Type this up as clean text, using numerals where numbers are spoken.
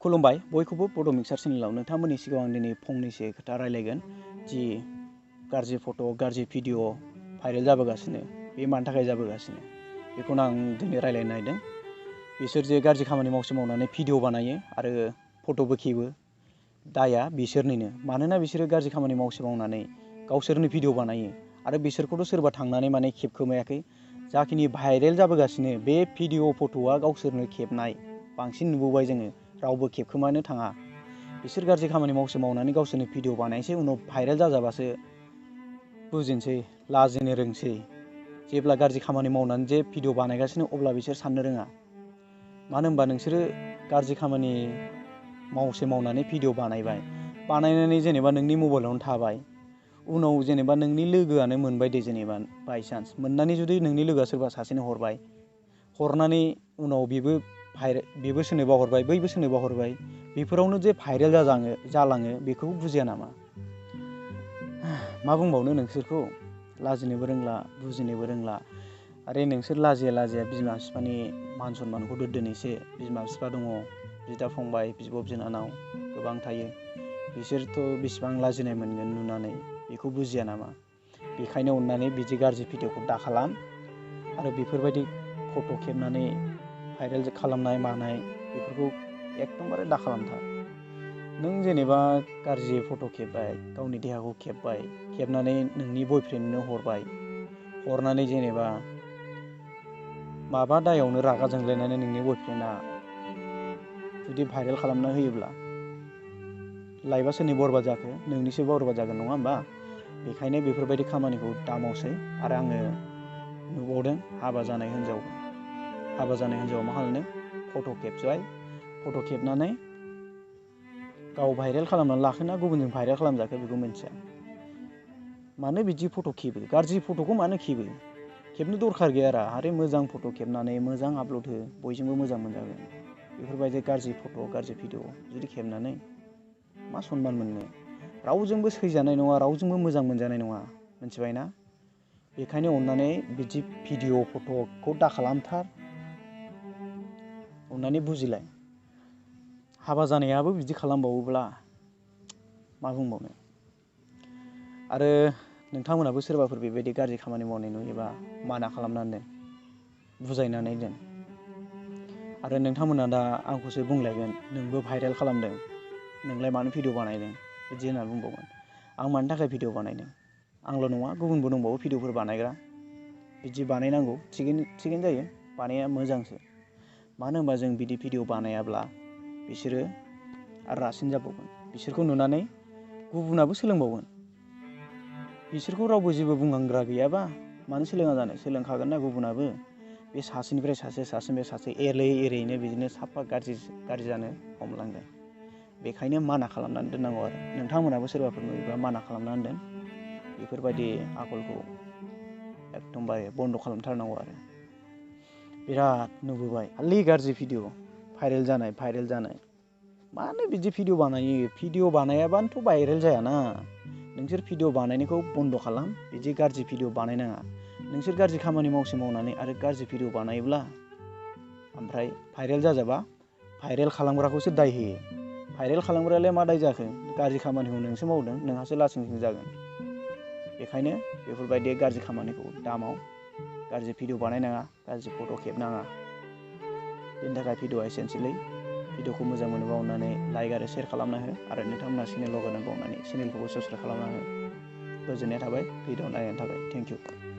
खुलुमबाय बयखौबो बड' मिक्सार चेनेलाव नोंथांमोननि सिगाङाव आं दिनै फंनैसो खोथा रायलायगोन जि गाज्रि फट' गाज्रि भिडिअ भाइरेल जाबोगासिनो बे मानि थाखाय जाबोगासिनो बेखौनो आं दिनै रायलायनो नागिरदों। बिसोर जे गाज्रि खामानि मावनानै भिडिअ बानायो आरो फट'बो खेबो दाया बिसोरनिनो, मानोना बिसोरो गाज्रि खामानि मावनानै गावसोरनो भिडिअ बानायो आरो बिसोरखौथ' सोरबा थांनानै माने खेबखोमायाखै। जाखिनि भाइरेल जाबोगासिनो बे भिडिअ फट'आ गावसोरनो खेबनाय बांसिन नुबोबाय जोङो, रावबो खेबखोमानो थाङा। बिसोर गाज्रि खामानि मावनानै गावसोरनो भिडिअ बानायसै, उनाव भाइरेल जाजाबासो बुजिनोसै, लाजिनो रोंसै। जेब्ला गाज्रि खामानि मावनानै जे भिडिअ बानायगासिनो अब्ला बिसोर साननो रोङा। मानो होनबा नोंसोरो गाज्रि खामानि मावनानै भिडिअ बानायनानै जेनेबा नोंनि मबाइलावनो थाबाय, उनाव जेनेबा नोंनि लोगोआनो मोनबाय दे, जेनेबा बाइचान्स मोननानै जुदि नोंनि लोगोआ सोरबा सासेनो हरनानै उनाव बेबो सोरनोबा हरबाय, बैबो सोरनोबा हरबाय, बेफोरावनो जे भाइरेल जालाङो बेखौ बुजिया नामा? मा बुंबावनो नोंसोरखौ, लाजिनोबो रोंला बुजिनोबो रोंला। आरो नोंसोर लाजिया बिमा बिफानि मान सनमानखौ दोन एसे। बिमा बिफा दङ, बिदा फंबाय, बिब' बिनानाव गोबां थायो, बिसोरथ' बेसेबां लाजिनाय मोनगोन नुनानै, बेखौ बुजिया नामा? बेखायनो अननानै बिदि गाज्रि भिडिअखौ दाखालाम आरो बेफोरबायदि फट' खेबनानै भाइरेल खालामनाय मानाय बेफोरखौ एकदमबारे दाखालामथार। नों जेनेबा गाज्रि फट' खेबबाय, गावनि देहाखौ खेबनानै नोंनि बयफ्रेन्डनो हरनानै जेनेबा माबा दायावनो रागा जोंलायनानै नोंनि बयफ्रेन्डआ जुदि भाइरेल खालामना होयोब्ला लाइफआ सोरनि बरबाद जाखो? नोंनिसो बरबाद जागोन, नङा होमबा? बेखायनो बेफोरबायदि खामानिखौ दामावसै। आरो आङो नुबावदों हाबा जानाय हिन्जावा मा खालामदों, फट' खेबनानै गाव भाइरेल खालामनानै लाखोना गुबुनजों भाइरेल खालामजाखो बेखौ मिन्थिया। मानो बिदि फट' खेबो? गाज्रि फट'खौ मानो खेबो? खेबनो दरखार गैयारा। आरो मोजां फट' खेबनानै मोजां आपल'ड हो, बयजोंबो मोजां मोनजागोन। बेफोरबायदि गाज्रि फट' गाज्रि भिडिअ जुदि खेबनानै मा सनमान मोननो? रावजोंबो सैजानाय नङा, रावजोंबो मोजां मोनजानाय नङा, मिथिबायना? बेखायनो अननानै बिदि भिडिअ फट'खौ दाखालामथार। अननानै बुजिलाय। हाबा जानायाबो बिदि खालामबावोब्ला मा बुंबावनो? आरो नोंथांमोनाबो सोरबाफोर बेबायदि गाज्रि खामानि मावनाय नुयोबा माना खालामनानै दोन, बुजायनानै दोन। आरो नोंथांमोना दा आंखौसो बुंलायगोन, नोंबो भाइरेल खालामदों, नोंलाय मानो भिडिअ बानायदों बिदि होनना बुंबावगोन। आं मानि थाखाय भिडिअ बानायदों? आंल' नङा, गुबुनबो दंबावो भिडिअफोर बानायग्रा। बिदि बानायनांगौ, थिगैनो जायो, बानाया मोजांसो। मानो होनबा जों बिदि भिडिअ बानायाब्ला बिसोरो आरो रासिन जाबावगोन। बिसोरखौ नुनानै गुबुनाबो सोलोंबावगोन। बिसोरखौ रावबो जेबो बुंहांग्रा गैयाबा मानो सोलोङा जानो? सोलोंखागोन ना गुबुनाबो। बे सासेनिफ्राय सासे एरैनो बिदिनो साफा गाज्रि जानो हमलांगोन। बेखायनो माना खालामनानै दोननांगौ आरो। नोंथांमोनाबो सोरबाफोर नुयोबा माना खालामनानै दोन। बेफोरबायदि आखलखौ एकदमबारे बन्द' खालामथारनांगौ आरो। बिराद नुबोबाय खालि गाज्रि भिडिअ भाइरेल जानाय। मानो बिदि भिडिअ बानायो? भिडिअ बानायाबानोथ' भाइरेल जायाना। नोंसोर भिडिअ बानायनायखौ बन्द' खालाम, बिदि गाज्रि भिडिअ बानायनाङा। नोंसोर गाज्रि खामानि मावनानै आरो गाज्रि भिडिअ बानायोब्ला ओमफ्राय भाइरेल जाजाबा भाइरेल खालामग्राखौसो दाय होयो। भाइरेल खालामग्रायालाय मा दाय जाखो? गाज्रि खामानिखौ नोंसो मावदों, नोंहासो लासिं सिं जागोन। बेखायनो बेफोरबायदि गाज्रि खामानिखौ दामाव। गाज्रि भिडिअ बानायनाङा, गाज्रि फट' खेबनाङा। बेनि थाखाय भिडिअआ एसेनोसैलै। भिडिअखौ मोजां मोनोबा अननानै लाइक आरो शेयार खालामना हो। आरो नोंथांमोना चेनेल लगायनांगौ अननानै चेनेलखौबो साबस्क्राइब खालामना हो। गोजोननाय थाबाय भिडिअ नायनायनि थाखाय। Thank you.